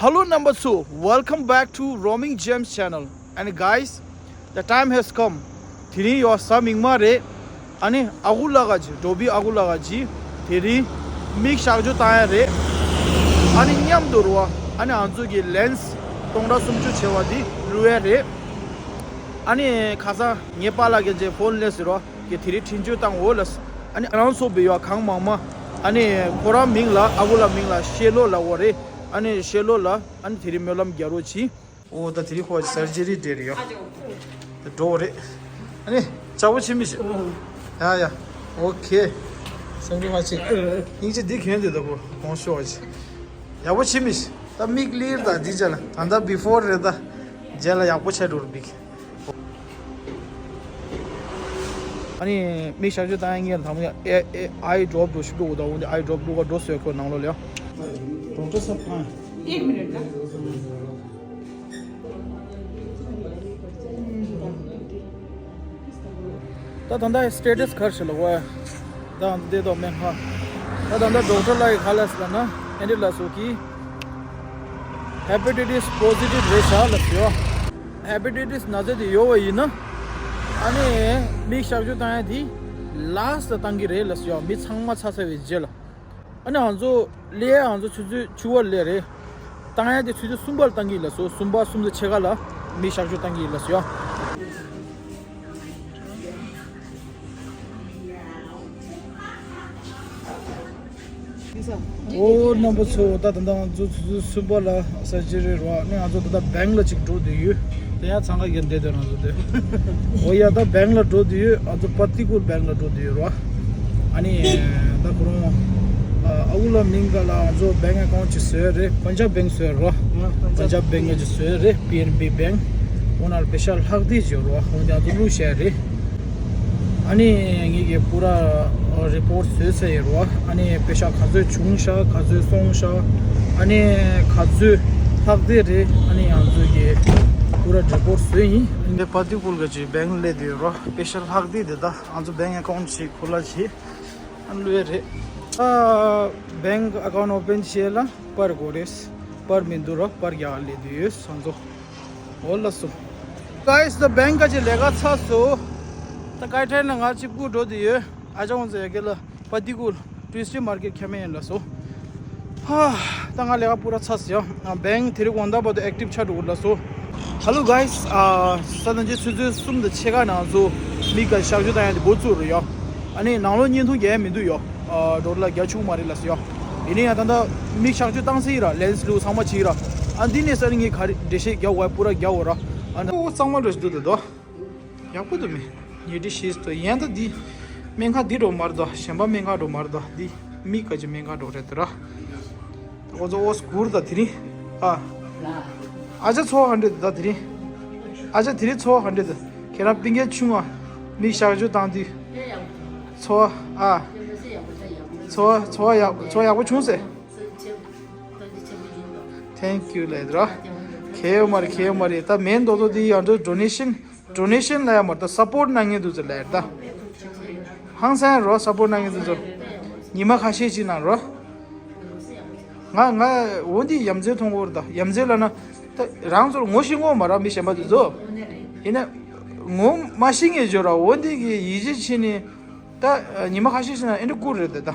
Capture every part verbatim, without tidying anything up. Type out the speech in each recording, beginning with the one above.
Hello number two, welcome back to Roaming Gems channel. And guys, the time has come. དེ་རིང་ཡོད་ས་མིག་མ་རེད། ཨ་ནི་ཨ་ཁུ་ལགས་ཀྱི་འགྲོ་བི་ཨ་ཁུ་ལགས་ཀྱི་དེ་རིང་མིག་གཤག་བཅོས་བཏང་ཡ་རེད། ཨ་ནི་མཉམ་དུ་རུ་བ་ཨ་ནི་ང་ཚོ་གི་ལེན་སི་སྟོང་ཕྲག་སུམ་ཅུ་བྱས་པ་འདི་བླུག་ཡ་རེད། ཨ་ནི་ཁ་སང་ངའི་པཱ་ལགས་ཀྱིས་ཕོན་སླེབས་ཟེར་རོ། གི་དེ་རིང་འཕྲིན་བཅོལ་བཏང་འོ་ལ། ཨ་ནི་ང་རང་ཚོ་བི་ཡོ་གང་མང་མ། ཨ་ནི་ཁོ་རང་མིང་ལ་ཨ་ཁུ་ལགས་མིང་ལ་ཤེ་ལོ་ལབ་འོ་རེད། ཨ་ནི་ཤེ་ལོ་ལ་ཨ་ནི་དེ་རིང་སྨོན་ལམ་རྒྱག་རོགས་གྱིས། ཨོ་ད་དེ་རིང་ཁོ་སར་ཇི་རི་འདྲ་རེད་ཡ། ད་འགྲོ་འོ་རེད། ཨ་ནི་ཅག་པོ་བྱེད་མི་ཤེས། ཡ་ཡ། ཨོ་ཁེ། སེམས་ཁྲལ་མ་བྱེད། སྙིང་རྗེ་འདི་གྱོན་དེ་ད་ཁོ་གོང་ཤོག་ཅིག་ཡག་པོ་བྱེད་མི་ཤེས། ད་མིག་ལིར་ད་འདི་བྱས་ལ་ད་ལྟ་བི་ཕོར་རེད་ད། རྗེས་ལ་ཡག་པོ་ཆགས་འགྲོ་རུ་འདུག་ཨ་ནི་མིག་གཤག་བཅོས་བཏང་ཡས་ལ་དང་པོ་ཡ་ཨེ་ཨེ་ཨའི་ཌོབ་འགྲོ་ཞིག་འགྲོ་དགོས་ད། འོན་ཏེ་ཨའི་ཌོབ་འགྲོ་ག་འགྲོ་སོས་ཁོ་ནང་ལོགས་ལ་ཡ། ཌོག་ཊར་སར་ཕང་། एक मिनट ना। ད་ད་ལྟ་སི་ཊེ་ཊས་ག་རེ་ཞིག་ལ་འོ་ཡ། ད་འདི་དོ་མེ་ཧ། ད་ད་ལྟ་ཌོག་ཊར་ལ་ཡི་ག་ལ་སི་ལ་ན་ཨེ་འདྲི་ལ་སོ་གི། ཧེ་པ་ཊའི་ཊིས་པོ་ཟི་ཊིབ་རེད་ཤག་ལབ་ཡོད། ཧེ་པ་ཊའི་ཊིས་ན་ཚ་དེ་ཡོད་པ་ཡིན་ན། ཨ་ནི་མིག་གཤག་བཅོས་བཏང་ཡ་དེ་ལཱ་སི་ཊི་ལ་བཏང་གི་རེད་ལབ་ཡོད། མི་ཚང་མ་ཚར་ཚར་བའི་རྗེས་ལ། ཨ་ནི་ང་ཚོ་ལས་ང་ཚོ་ཆུ་ཚོད་བཅུ་པ་ལས་རེད། བཏང་ཡ་དེ་ཆུ་ཚོད་གསུམ་པར་བཏང་གི་ཡིན་ལབ་སོ། གསུམ་པ་གསུམ་དང་ཕྱེད་ཀ་ལ་མིག་གཤག་བཅོས་བཏང་གི་ཡིན་ལབ་སོ། ཨོ་རྣམ་པ་ཚོ། ད་ད་ལྟ་ང་ཚོ་ཆུ་ཚོད་གསུམ་པ་ལ་སར་ཇི་རི་རེད་བ། ནི་ང་ཚོ་ད་ལྟ་བེང་ལ་ཅིག་འགྲོ་བསྡད་ཡོད། དེ་ཡང་འཚང་ཁ་རྒྱག་བསྡད་དོན་ང་ཚོ་དེ། ཨོ་ཡ་ད་བེང་ལ་འགྲོ་བསྡད་ཡོད། ང་ཚོ་པ་ཏི་ཀུལ་བེང་ལ་འགྲོ་བསྡད་ཡོད་རེད་བ། ཨ་ནི་ད་ཁོ་རང་ཨ་ཁུ་ལགས་མིང་ག་ལ་ང་ཚོ་བེང་ཨེ་ཀའུན་ཊི་ཅིག་བཟོས་རེད། པན་ཇབ་བེང་བཟོས་རེད་བ། པན་ཇབ་བེང་ག་ཅིག་བཟོས་རེད། པི་ཨེན་བི་བེང་། འོ་ན་པེ་ཤ་ལྷག་བསྡད་ཅིག་ཡོད་རེད་བ། འོ་དེ་ང་ཚོ་བླུགས་བཞག་རེད། ཨ་ནི་ངེད་ཀྱིས་པུ་ར་རི་པོར་ཊི་བཟོས་ཚར་ཡོད་རེད་བ། ཨ་ནི་པེ་ཤ་ག་ཚོད་བྱུང་ཤག་ག་ཚོད་སོང་ཤག་ཨ་ནི་ག་ཚོད་ལྷག་བསྡད་རེད། ཨ་ནི་ང་ཚོ་གིས་པུ་ར་རི་པོར་ཊི་བཟོས་ཡིན། ཨ་ནི་པ་ཏི་ཀུལ་ག་ཅིག་བེང་སླེབས་བསྡད་ཡོད་རེད་བ། པེ་ཤ་ལྷག་བསྡད་དེ་ད་ང་ཚོ་བེང་ཨེ་ཀའུན་ཊི་ཅིག་ཁོ་ལ་བྱེད། ཨ་ནི་བླུགས་ཡ་རེད། ཨ་བེང་ཨེ་ཀའུན་ཊི་ཨོ་པན་བྱེད་ལ་པར་དགོས་རེད། པར་མི་འདུག་ར། པར་རྒྱག་སླེབས་བསྡད་ཡོད་ང་ཚོ། འོ་ལགས་སོ། གྷའི་སི་ད་བེང་ག་ཅིག་ལས་ཀ་ཚར་སོང་། ད་སྐའི་ཊེན་ལ་ང་གཅིག་པུ་འགྲོ་བསྡད་ཡོད། ཨ་ཅག་ཁོང་ཚོ་ཡ་གི་ལ་པ་ཏི་ཀུལ་ཊུ་ཝིས་ཌེ་མར་ཀེཊ་ཁྱམ་ཡིན་ལགས་སོ། ཧ། ད་ང་ལས་ཀ་པུ་ར་ཚར་སོང་། ཨ་བེང་དེ་རིང་དགོང་དག་བར་དུ་ཨེག་ཊིབ་ཆགས་འགྲོ་གི་ལགས་སོ། Hello guys, ཨ་ས་ད་ཅི་ཆུ་ཚོད་གསུམ་དང་ཕྱེད་ཀ་ནང་ཚོ་མིག་ག་གཤག་བཅོས་བཏང་ཡ་དེ་འགོ་བཙུགས་རེད་ཡ། ཨ་ནི་ནང་ལོགས་བརྙན་ཐུང་རྒྱག་ཡ་མི་འདུག་ཡ། ཨ་ཌོ་ལར་བརྒྱ་བཅུ་མ་རེད་ལགས་སོ་ཡ། ཡིན་ནའི་ཡང་ད་ལྟ་མིག་གཤག་བཅོས་བཏང་ཚར་ཡིན་ར། ལེན་སི་བླུགས་ཚང་མ་བྱས་ར། ཨ་འདི་ནས་ས་ནི་ངས་ག་རེ་འགྲེལ་བཤད་རྒྱག་དགོས་པུ་ར་རྒྱག་འོ་ར། ཨ་ནི་ཨོ་གཙང་མ་འགྲོ་ཞིག་འདུག་ད་དོ། ཡག་པོ་འདུག་མི། ཉེ་འདི་ཤེས་ཏོ་ཡན་ད་འདི། སྨན་ཁང་འདི་འགྲོ་མར་དོ། གཞན་པ་སྨན་ཁང་འགྲོ་མར་དོ། འདི་མིག་ག་ཅིག་སྨན་ཁང་འགྲོ་རེད་དོ་ར། ཁོ་ཚོ་ཨོ་སྐུར་ད་དེ་རིང་། ཨ། ཨ་ཅག་ཚོ་ཧ་འདྲེ་ད་དེ་རིང་། ཨ་ཅག་དེ་རིང་ཚོ་ཧ་འདྲེ་ད། ཁྱེད་རང་པིང་གའི་ཆུང་བ། མིག་གཤག་བཅོས་བཏང་དུས། ཚོ་ཨ། ཚོ་ཚོ་ཡག་ཚོ་ཡག་པོ་བྱུང་ཟེར། Thank you ལབ་ར། ཁེ་ཡོད་མ་རེད་ཁེ་ཡོད་མ་རེད། ད་མེན་རྡོག་རྡོག་འདི་ཡང་འགྲོ་ཌོ་ནེ་ཤན། ཌོ་ནེ་ཤན་ལ་ཡང་མ་ད་སབ་པོར་གནང་མཁན་འདུག་ཟེར་ལབ་ད། ཧང་སང་རོ་སབ་པོར་གནང་མཁན་འདུག་ཟེར། ཉི་མ་ཁ་ཤས་ཅིག་ནང་རོ། ང་ང་འོ་འདི་ཡ་མཚན་མཐོང་གི་ཡོད་རེད་ད། ཡ་མཚན་ལབ་ན། ད་རང་ཚོར་ངོ་ཤེས་ངོ་མ་ར་མི་གཞན་པ་འདུག་ཟེར། ཡིན་ན། ངོ་མ་ཤེས་མཁན་བརྗོད་ར་འོ་འདི་གི་ཡིད་ཆེས་བྱས་ནས། ད་ཉི་མ་ཁ་ཤས་ཤིག་ན་ཨེ་འདྲ་བསྐུར་རེད་དེ་ད།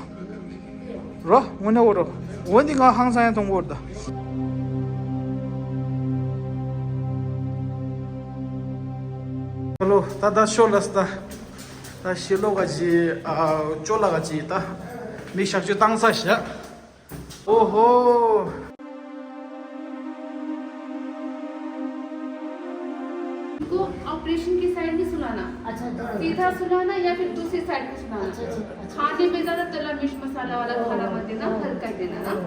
རོ་དངོས་གནས་འོ་རོ། འོ་འདི་ང་ཧང་སང་ཡང་མཐོང་གི་ཡོད་རེད་ད། ཧེ་ལོ། ད་ད་ཤོ་ལ་སི་ད། ད་ཤི་ལོ་ག་ཅི་ཨ་ཅོ་ལ་ག་ཅི་ད། མིག་གཤག་བཅོས་བཏང་ཚར་ཤག་ཨོ་ཧོ། इनको ऑपरेशन की साइड नहीं सुलाना। अच्छा, दोनों। सीधा सुलाना या फिर दूसरी साइड को सुलाना। अच्छा, अच्छा, अच्छा। खाने में ज्यादा तला मिर्च मसाला वाला खाना मत देना, हाँ। हल्का ही देना ना। हाँ।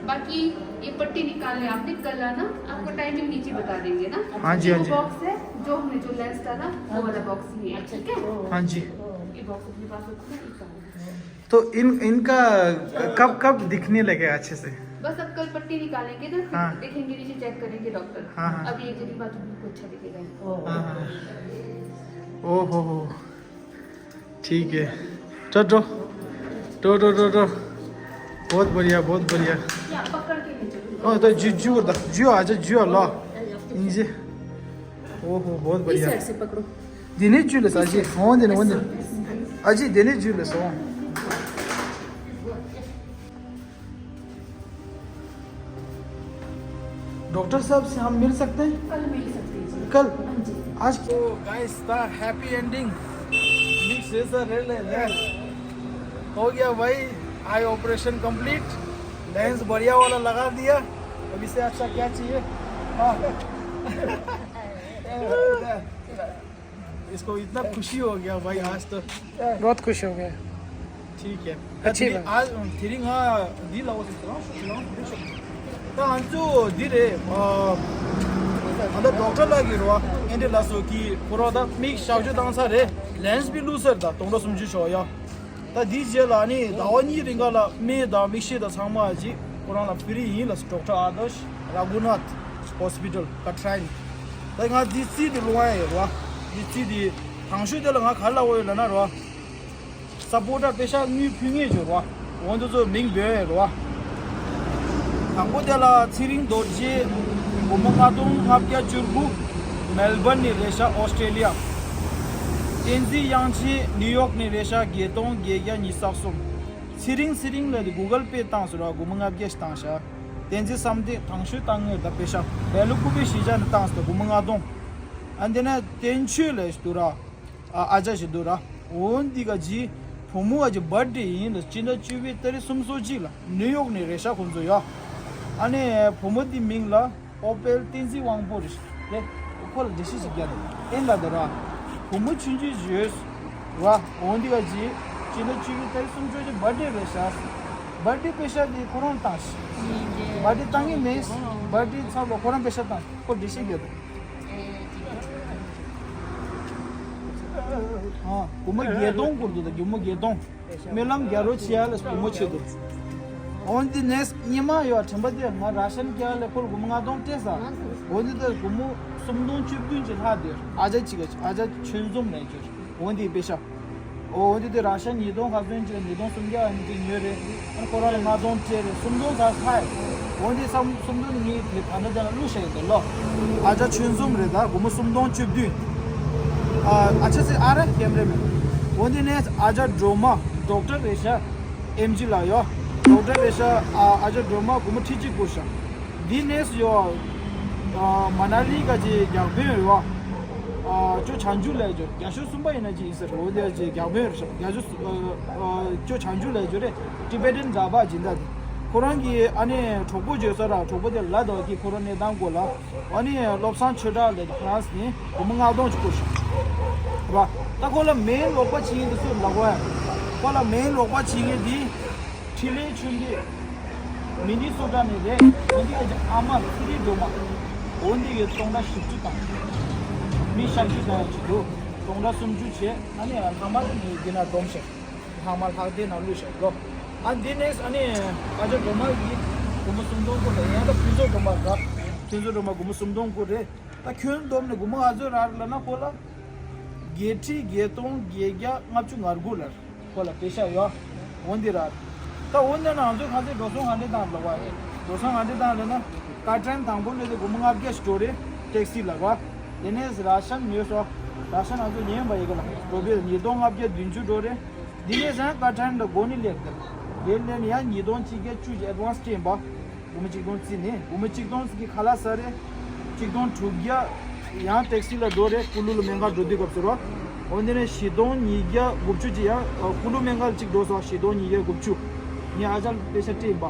बाकी ये पट्टी निकालनी आपने कल आना, आपको टाइमिंग नीचे बता देंगे ना। हाँ जी, ये हाँ वो जी। बॉक्स है, जो हमने जो लेंस डाला, वो वाला बॉक्स ये है, अच्छा, ठीक है? हाँ जी। ये बॉक्स अपने पास रखना, निकालना। तो इन इनका कब कब दिखने लगेगा अच्छे से? बस अब कल पट्टी निकालेंगे ना, फिर हाँ। देखेंगे, नीचे चेक करेंगे डॉक्टर। हाँ, हाँ। अब ये जल्दी बात बिल्कुल अच्छा दिखेगा। हाँ, हाँ। ओ हो हो। ठीक है। टो टो टो टो टो टो। बहुत बढ़िया, बहुत बढ़िया। या पकड़ के ले चलो। हाँ, तो जू, जू करदा, जू आजा, जू अल्लाह। इंजे। ओहो, बहुत इस बढ़िया। साइड से पकड़ो। देने जू ले साजी, हाँ, देने, वो देने। अजी, देने जू ले सो। डॉक्टर साहब से हम मिल सकते हैं? कल मिल सकते हैं जी। कल? हाँ जी। आज तो guys, the happy ending. Mix जैसा रेल है। हो गया भाई, आई ऑपरेशन कंप्लीट। लेंस बढ़िया वाला लगा दिया। अब इससे अच्छा क्या चाहिए? हाँ। इसको इतना खुशी हो गया भाई आज तो। बहुत खुश हो गए। ठीक है। अच्छी बात। आज तेरी हाँ दी लाओ से चलाओ, चलाओ, चलाओ। ད་ང་ཚོ་འདི་རེད། ཨ་ད་ཌོག་ཊར་ལགས་ཀྱིས་རེད་བ། ཨེ་འདྲ་ལ་སོགས་ཀྱིས་ཁོ་རང་ད་མིག་གཤག་བཅོས་བཏང་ཚར་རེད། ལེན་སི་བི་བླུགས་ཚར། ད་སྟོང་ཕྲག་སུམ་ཅུ་ཞོག་ཡ། ད་འདིའི་རྗེས་ལ་ནི་ཟླ་བ་གཉིས་རིང་ག་ལ་སྨན་དང་མིག་ཤེལ་དང་ཚང་མ་ཅིག་ཁོ་རང་ལ་ཕི་རི་ཡིན་ལ། ཌོག་ཊར་ཨ་དརཤ་ར་གུ་ནཱཐ་ཧོ་སི་པི་ཊལ་ཀ་ཊ་རའི་ནི། ད་ང་འདི་རྩིས་དེ་བླུག་ཡ་ཡོད་རེད་བ། འདི་རྩིས་དེ་དང་ཤོས་དེ་ལ་ང་ག་རེ་ལབ་དགོས་ཡོད་ལབ་ན་རེད་བ། སཔ་པོར་ཊར་པེ་ཤག་དངུལ་ཕུལ་མཁན་ཡོད་རེད་བ། འོ་འདི་ཚོ་མིང་འབོད་ཡོད་རེད་བ། དང་པོ་དེ་ལ་ཚེ་རིང་རྡོ་རྗེ། སྒོར་མོ་ལྔ་སྟོང་ལྔ་བརྒྱ་བཅུ་དགུ། མེལ་བྷོན་ནས་རེད་ཤག་ཨོ་སི་ཀྲེ་ལི་ཡ། བསྟན་འཛིན་དབྱངས་ཅན་ནིའུ་ཡོག་ནས་རེད་ཤག་བརྒྱད་སྟོང་བརྒྱད་བརྒྱ་ཉི་ཤུ་རྩ་གསུམ། ཚེ་རིང་ཚེ་རིང་ལབ་དེ་གུ་གལ་པེ་བཏང་ཟེར་བ། སྒོར་མོ་ལྔ་བརྒྱ་ཞིག་བཏང་ཤག་བསྟན་འཛིན་བསམ་གཏན་དང་ཤོས་བཏང་ངེས་ད་པེ་ཤག་བལ་ལུ་ཀུ་པེ་གཞིས་ཆགས་ནས་བཏང་ཟེར་ད་སྒོར་མོ་ལྔ་སྟོང་། ཨ་འདི་ན་བསྟན་ཆོས་ལབ་ཞིག་འདུག་ར། ཨ་ཨ་ཅག་ཞིག་འདུག་ར། འོ་འདི་ག་ཅི་བུ་མོ་ག་ཅི་བར་ཌེ་ཡིན་ལ། སྤྱི་ཟླ་བཅུ་པའི་ཏ་རིག་སུམ་ཅུ་སོ་གཅིག་ལ་ནིའུ་ཡོག་ནས་རེད་ཤག་ཁོང་ཚོ་ཡ། ཨ་ནི་བུ་མོ་འདི་མིང་ལ་ཨོ་པེལ་བསྟན་འཛིན་དབང་པོ་རེད་ཤག་དེ་ཁོ་ལ་འགྲེལ་བཤད་ཞིག་རྒྱག་དང་ཨེ་ལ་དེ་ར། བུ་མོ་ཆུང་ཆུང་ཞིག་ཡོད་ར། འོ་འདི་ག་ཅི་སྤྱི་ཟླ་བཅུ་པའི་ཏ་རིག་སུམ་ཅུ་སོ་གཅིག་བར་ཌེ་རེད་ཤག་བར་ཌེ་པེ་ཤག་དེ་ཁོ་རང་བཏང་ཤག་བར་ཌེ་བཏང་གི་མེད། བར་ཌེ་ཚབ་ལ་ཁོ་རང་པེ་ཤག་བཏང་། ཁོ་འགྲེལ་བཤད་རྒྱག་དང་། ཨ་སྒོར་མོ་བརྒྱད་སྟོང་བསྐུར་འདུག་ད་སྒོར་མོ་བརྒྱད་སྟོང་། སྨོན་ལམ་རྒྱག་རོགས་བྱེད་ཡ་ལ་སྒོར་མོ་ཆེད་དུ། འོན་ཏེ་ནས་ཉི་མ་ཡོད་དྲན་པ་དེ་ང་ར་ཤན་རྒྱག་ལས་ཁོར་སྒོར་མོ་ལྔ་སྟོང་སྤྲད་ས། འོན་ཏེ་ད་སྒོར་མོ་སུམ་སྟོང་བཅུ་བདུན་གྱི་ལྷག་དེ་ཨ་ཅག་ཅིག་ག་ཨ་ཅག་ཆོས་འཛོམས་ལས་བྱོས། འོན་ཏེ་པེ་ཤག་འོ་འདི་དེ་ར་ཤ་ཉིས་སྟོང་ཁ་ཚོན་གཅིག་ཉིས་སྟོང་སུམ་བརྒྱ་ཨ་ནི་དེ་ཉོས་རེད། ཨ་ཁོ་རང་ལ་ལྔ་སྟོང་སྤྲད་རེད། སུམ་སྟོང་ཚར་ཚར་ཡོད། འོ་འདི་སམ་སུམ་སྟོང་ངས་དེ་ད་ནི་དེ་ལ་བླུགས་བཞག་ཡོད་དེ་ལོ། ཨ་ཅག་ཆོས་འཛོམས་རེད། ད་སྒོར་མོ་སུམ་སྟོང་བཅུ་བདུན། ཨ་ཨ་ཅག་སི་ཨ་ར་ཁེམ་རེད་མེད། འོ་འདི་ནས་ཨ་ཅག་སྒྲོལ་མ་ཌོག་ཊར་རེད་ཤག་ཨེམ་ཇི་ལ་ཡོད། ཌོག་ཊར་རེད་ཤག་ཨ་ཨ་ཅག་སྒྲོལ་མ་སྒོར་མོ་ཁྲི་གཅིག་བསྐུར་ཤག་འདི་ནས་ཡོད། ཨ་མ་ན་ལི་ག་ཅི་རྒྱག་དཔོན་ཡོད། ཨ་ཅོ་བྱང་ཆུབ་ལས་སྦྱོར་རྒྱ་ཤོད་གསུམ་པ་ཡིན་ན་ཅི་ཡིན་ཟེར། འོ་དེ་ཅི་རྒྱག་དཔོན་རེད་ཤག་རྒྱ་ཤོད་ཨ་ཨ་ཅོ་བྱང་ཆུབ་ལས་སྦྱོར་རེད། ཊི་བེ་ཊན་གྲྭ་པ་སྦྱིན་བདག་དེ། ཁོ་རང་གིས་ཨ་ནི་གྲོགས་པོ་བརྗོད་ས་ར། གྲོགས་པོ་དེ་ལ་དོག་གིས་ཁོ་རང་གནས་སྟངས་སྐོར་ལ། ཨ་ནི་བློ་བཟང་ཆོས་གྲགས་ལས་ཧྥ་རན་སི་ནས་སྒོར་མོ་ལྔ་སྟོང་ཅིག་བསྐུར་ཤག་ར། ད་ཁོ་ལ་མེ་ལོག་པ་བྱེད་ཀྱི་འདུག་སུ་ལབ་གོ་ཡ། ཁོ་ལ་མེ་ལོག་པ་བྱེད་མཁན་དེ་འཕྲིན་ལས་ཆོས་སྐྱིད། མི་ནི་སོ་ཊ་ནས་རེད། འོན་ཏེ་ཨ་ཅག་ཨ་མ་ཚེ་རིང་སྒྲོལ་མ། འོན་ཏེ་གི་སྟོང་ཕྲག་བཞི་བཅུ་དང་། མི་ཤ་བཅུ་དང་ཡང་བྱེད་འདུག་སྟོང་ཕྲག་སུམ་ཅུ་བྱས། ཨ་ནི་ལྷག་མ་དེ་ནི་འདི་ན་སྡོམ་བྱས། ལྷག་མ་ལྷག་སྟེ་ན་བླུགས་བྱས་ལོ། ཨ་འདི་ནས་ཨ་ནི་ཨ་ཅག་སྒྲོལ་མ་གིས་སྒོར་མོ་སུམ་སྟོང་བསྐུར་རེད། ཡང་ད་ཕུན་ཚོགས་སྒྲོལ་མ་ར། ཕུན་ཚོགས་སྒྲོལ་མ་སྒོར་མོ་སུམ་སྟོང་བསྐུར་རེད། ད་ཁྱོན་བསྡོམས་ནས་སྒོར་མོ་ག་ཚོད་རག་ལབ་ན་ཁོ་ལ། བརྒྱད་ཁྲི་བརྒྱད་སྟོང་བརྒྱད་བརྒྱ་ལྔ་བཅུ་ང་དགུ་ལ། ཁོ་ལ་པེ་ཤག་ཡོད། འོན་ཏེ་ར། ད་འོན་ཏེ་ན་ང་ཚོས་ཁ་ཚོད་འགྲོ་སོང་ག་འདྲས་བཏང་ལབ་པ་རེད། འགྲོ་སོང་ག་འདྲས་བཏང་ལབ་ན། ཀ་ཊན་དང་པོ་ལས་དེ་སྒོར་མོ་ལྔ་བརྒྱ་ཞིག་འགྲོ་རེད། ཊེག་སི་ལ་ར། དེ་ནས་ར་ཤན་ཉོས་སོ། ར་ཤན་ང་ཚོ་ཉོས་པ་ཡི་གེ་ལ་འགྲོ་བས་ཉིས་སྟོང་ལྔ་བརྒྱ་བདུན་ཅུ་འགྲོ་རེད། འདི་ནས་ཟན་ཀ་ཊན་ལ་སྒོ་ནས་སླེབས་ཏེ། དེ་ལས་ནས་ཡང་ཉིས་སྟོང་གཅིག་བརྒྱ་བཅུ་གི་ཨེ་ཌི་ཝན་སི་སྤྲད་པ། སྒོར་མོ་གཅིག་སྟོང་བརྩིས་ནས་སྒོར་མོ་གཅིག་སྟོང་ཙམ་གྱི་ཁ་ལག་ཟ་རེད། གཅིག་སྟོང་དྲུག་བརྒྱ་ཡང་ཊེག་སི་ལ་འགྲོ་རེད། ཀུ་ལུ་ལ་སྨན་ཁང་འགྲོ་དུས་སྐབས་སུ་རོ། འོ་འདི་ནས་བཞི་སྟོང་ཉིས་བརྒྱ་དགུ་བཅུ་ཅིག་ཡང་ཀུ་ལུ་སྨན་ཁང་གཅིག་འགྲོ་སོང་། བཞི་སྟོང་ཉིས་བརྒྱ་དགུ་བཅུ། ངས་ཨ་ཅག་པེ་ཤག་སྤྲད་ཡིན་པ།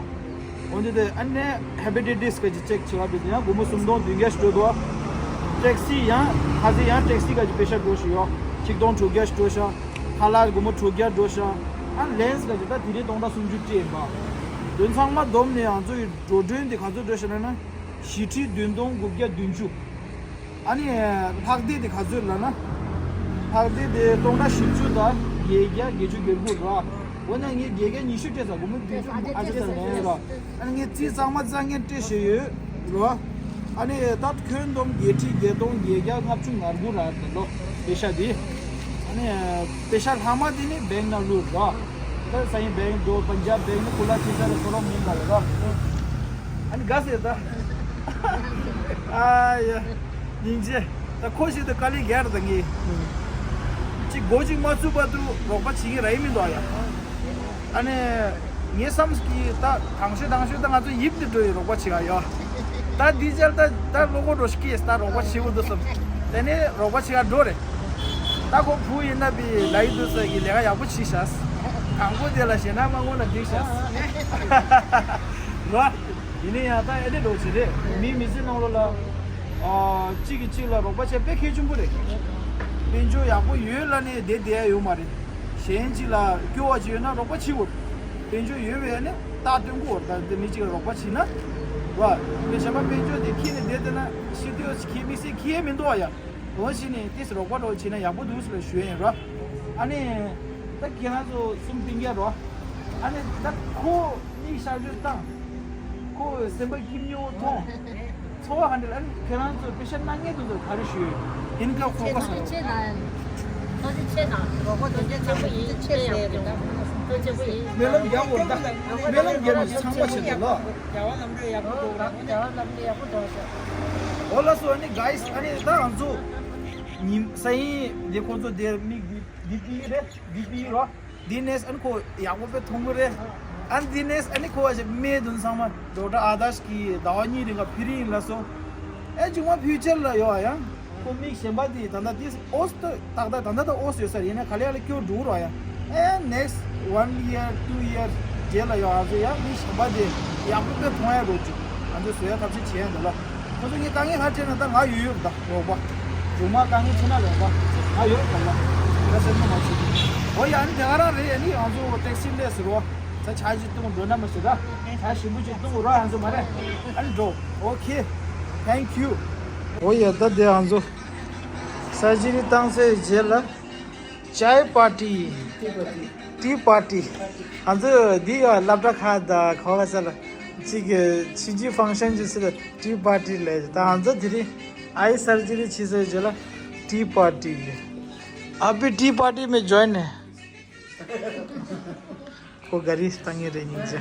འོ་འདི་དེ་ཨ་ནས་ཧེ་པ་ཊའི་ཊི་སི་ག་ཅིག་ཅེག་བྱེད་པ་དེ་ཡང་སྒོར་མོ་སུམ་སྟོང་བདུན་བརྒྱ་ཞིག་འགྲོ་འདུག་ཊེག་སི་ཡང་ཁ་ཚེ་ཡང་ཊེག་སི་ག་ཅིག་པེ་ཤག་འགྲོ་ཞིག་ཡོད། གཅིག་སྟོང་དྲུག་བརྒྱ་ཞིག་འགྲོ་ཤག་ཁ་ལག་སྒོར་མོ་དྲུག་བརྒྱ་འགྲོ་ཤག་ཨ་ལེན་སི་ག་ཅིག་ད་དེ་རིང་སྟོང་ཕྲག་སུམ་ཅུ་སྤྲད་ཡིན་པ། དོན་ཚང་མ་བསྡོམས་ནས་ང་ཚོ་ཡི་འགྲོ་གྲོན་དེ་ག་ཚོད་འགྲོ་ཤག་ལབ་ན། བཞི་ཁྲི་བདུན་སྟོང་དགུ་བརྒྱ་བདུན་ཅུ། ཨ་ནི་ལྷག་བསྡད་དེ་ག་ཚོད་ལབ་ན། ལྷག་བསྡད་དེ་སྟོང་ཕྲག་བཞི་བཅུ་དང་བརྒྱད་བརྒྱ་བརྒྱད་ཅུ་གྱ་དགུ་ར། འོ་ན་ངས་བརྒྱད་བརྒྱ་ཉི་ཤུ་སྤྲད་ས་སྒོར་མོ་བདུན་ཅུ་ཨ་ཅེ་ས་ལེན་ར། ཨ་ནི་ངས་རྩིས་གཙང་མ་གཙང་ངེར་སྤྲད་བཞག་ཡོད་ར། ཨ་ནི་ད་ཁྱོན་བསྡོམས་བརྒྱད་ཁྲི་བརྒྱད་སྟོང་བརྒྱད་བརྒྱ་ལྔ་བཅུ་ང་དགུ་ར་རེད་ལོ། པེ་ཤག་དེ། ཨ་ནི་པེ་ཤག་ལྷག་མ་དེ་ནི་བེང་ནང་བླུགས་ར། ད་སཱ་ཡིན་བེང་འགྲོ། པན་ཇབ་བེང་ནི་ཁོ་ལ་ཅི་ས་རེད། ཁོ་རང་མིང་ག་རེད་ར། ཨ་ནི་དགའ་ཟེར་ད། ཨ་ཡ། སྙིང་རྗེ། ད་ཁོ་ཞིག་ཏུ་དཀའ་ལས་རྒྱག་རེད་ད་ངས། གཅིག་སྒོ་གཅིག་མ་ཚུགས་བར་དུ་རོགས་པ་བྱེད་ཀྱི་ར་ཡིན་མི་འདུག་ཨ་ཡ། ཨ་ནི། ངའི་བསམ་གྱི་ད་དང་ཤོས་དང་ཤོས་ད་ང་ཚོ་ཡིབ་ནས་འགྲོ་ཡི་རོགས་པ་བྱེད་ག་ཡོད། ད་འདི་ཅར་ད་ད་བློ་ཁོག་འགྲོ་ཤི་ཀེས་ད་རོགས་པ་བྱེད་དགོས་འདུག་བསམ། དེ་ནས་རོགས་པ་བྱེད་ག་འགྲོ་རེད། ད་ཁོ་བུ་ཡིན་ན་བི་ལ་ཡི་འདུག་ས་གི་ལས་ཀ་ཡག་པོ་བྱེད་ཤག་དང་པོ་དེ་ལ་ཞེད་སྣང་མ་དགོས་ན་འགྲིག་ཤག་རོ། ཡིན་ན་ཡང་ད་ཨེ་འདྲ་འགྲོ་བྱེད་རེད། མི་མི་ཚེ་ནང་ལོགས་ལ། ཨ། གཅིག་གིས་གཅིག་ལ་རོགས་པ་བྱས་དཔེ་གལ་ཆེན་པོ་རེད། དཔལ་འབྱོར་ཡག་པོ་ཡོད་ལ་ནི་བསྡད་བསྡད་ཡ་ཡོད་མ་རེད། གཞན་གཅིག་ལ་སྐྱོ་བ་ཅིག་ཡོད་ན་རོགས་པ་བྱེད་དགོས། དཔལ་འབྱོར་ཡོད་པས་ནི་རྟགས་སྟོན་དགོས། ད་དེ་མི་གཅིག་ལ་རོགས་པ་བྱེད་ན། བ། དཔེ་བྱས་པ་དཔལ་འབྱོར་དེ་ཁྱེར་ནས་བསྡད་བསྡད་ན་ཤི་དུས་ཁྱེར་མི་སྲིད་ཁྱེར་མི་འདུག་ཨ་ཡ། འོ་ཞིག་ནས་ཏིས་རོགས་པ་རོགས་བྱེད་ན་ཡག་པོ་འདུག་ཟེར་ཞུ་ཡ་ཡིན་རོ། ཨ་ནི། ད་ཁྱེད་རང་ཚོ་གསུམ་སྤུན་ཀྱག་རོ། ཨ་ནི་ད་ཁོ་མིག་ཤར་ཤར་བཏང་། ཁོ་སེམས་པ་སྐྱིད་ཉོ་མཐོང་། འཚོ་བ་ག་འདྲ་ཨ་ནི་ཁྱེད་རང་ཚོ་པེ་ཤ་གནང་མཁན་དེ་ཚོ་ག་རེ་ཞུ་ཡོད། ཨིན་ཀ་ཁོ་ཁོ་ས་རོ། ཆེ་ན། ཐོ་ཅི་ཆེ་ན། རོགས་པ་དོན་རྐྱེན་ཆེན་པོ་ཡིན། ཆེ་ཡང་ཡིན། ཐོ་ཆེན་པོ་ཡིན། སྨོན་ལམ་རྒྱག་དགོས་ད། སྨོན་ལམ་རྒྱག་ནས་ཚང་མ་བྱེད་དགོས་ལ། རྒྱལ་བ་ལམ་འགྲོ་ཡག་པོ་འགྲོ་ར། རྒྱལ་བ་ལམ་འགྲོ་ཡག་པོ་འགྲོ་ཤག་འོ་ལགས་སོ། ཨ་ནི་གྷའི་སི་ཨ་ནི་ད་ང་ཚོ་ཉིན་ས་ཡིན་དེ་ཁོ་ཚོ་དེར་མིག་འདི་འདི་པི་རེད། འདི་པི་རོ། འདི་ནས་ཨ་ནི་ཁོ་ཡག་པོ་དཔེ་མཐོང་གི་རེད། ཨ་ནི་འདི་ནས་ཨ་ནི་ཁོ་བ་ཞིག་སྨད་དུ་ཚང་མ་ཌོག་ཊར་ཨ་དཱཤ་གི་ཟླ་བ་གཉིས་རིང་ག་ཕི་རི་ཡིན་ལགས་སོ། ཨེ་ཅུང་མ་ཕིའུ་ཅར་ལ་ཡོད་ཨ་ཡང་། ཁོ་མིག་གཞན་པ་དེ་ད་ལྟ་དེ་ཨོས་ཏོ་ཏག་ཏག་ད་ལྟ་ད་ཨོས་ཡོད་ས་རེད། ཡིན་ན་ག་ལེ་ག་ལེ་སྐྱོ་འགྲོ་རོགས་ཡ། ཨེ་next one year two year རྗེས་ལ་ཡོད་ང་ཚོ་ཡ་མིག་གཞན་པ་དེ་ཡག་པོ་དཔེ་མཐོང་ཡ་འགྲོ་ཅིག་ང་ཚོ་བཟོ་ཡ་ཐབས་ཤེས་བྱེད་ཡ་འདི་ལ། ཁོ་ཚོ་ངས་དཀའ་ངལ་ཧ་ཁྲེལ་ན་ད་ང་ཡོད་ཡོད་ད་རོགས་པ། རྗུང་མ་དཀའ་ངལ་ཆེ་ན་རོགས་པ། ང་ཡོད་ད་ལ། ད་སེམས་ཁོ་མ་བྱེད། འོ་ཡ་ཨ་ནི་དེ་ག་རང་རེད། ཨ་ནི་ང་ཚོ་ཊེག་སི་ལས་ཟེར་བ། ད་ཆ་ཞིག་བཏུང་འགྲོ་ན་མ་ཤེས་ད། ཆ་ཞིམ་པོ་ཅིག་བཏུང་རོགས་ང་ཚོ་མ་རེད། ཨ་ནི་འགྲོ། Okay, thank you. འོ་ཡ་ད་དེ་ང་ཚོ་སར་ཇི་རི་བཏང་ཚར་རྗེས་ལ་ཅའི་པར་ཊི། ཊི་པར་ཊི། ང་ཚོ་འདི་ཡ་སློབ་གྲྭ་ཁག་དང་ག་བ་ས་ལ་གཅིག་གི་ཕྱི་རྒྱུད་ཕང་ཤན་གྱི་ཚུལ་ལ་ཊི་པར་ཊི་ལས། ད་ང་ཚོ་དེ་རིང་ཨའི་སར་ཇི་རི་བྱས་ཚར་རྗེས་ལ་ཊི་པར་ཊི། अभी टी पार्टी में ज्वाइन है। ཁོ་ག་རི་བཏང་ངེས་རེད་སྙིང་རྗེ།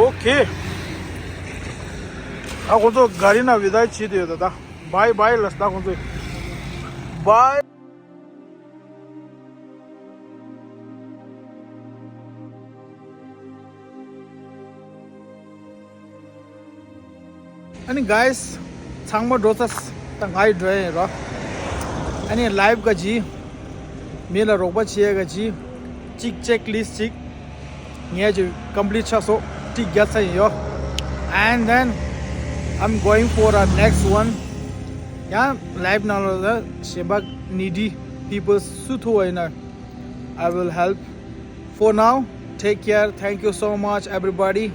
Okay. ད་ཁོ་ཚོ་ག་རི་ན་བི་དཱ་བྱེད་དུ་ཡོད་ད། ད་bye bye ལ་ད་ཁོ་ཚོ་bye. ཨ་ནི་གྷའི་སི་ཚང་མ་འགྲོ་ཚར། ད་ང་ཡི་འགྲོ་ཡ་ཡིན་རོ། ཨ་ནི་ལའིབ་ག་ཅི། མི་ལ་རོགས་པ་བྱེད་ཡ་ག་ཅི། གཅིག་ཅེག་ལིསི་ཊི་གཅིག་ངས་ཅིག་ཀམ་པི་ལིཊ་ཆགས་སོང་། ཊིག་རྒྱག་ཚར་ཡིན་ཡོ། And then I'm going for a next one. ཡང་ལའིབ་ནང་ལོགས་ལ་གཞན་པ་needy people སུ་ཐུག་པ་ཡིན་ན། I will help. For now, take care. Thank you so much, everybody.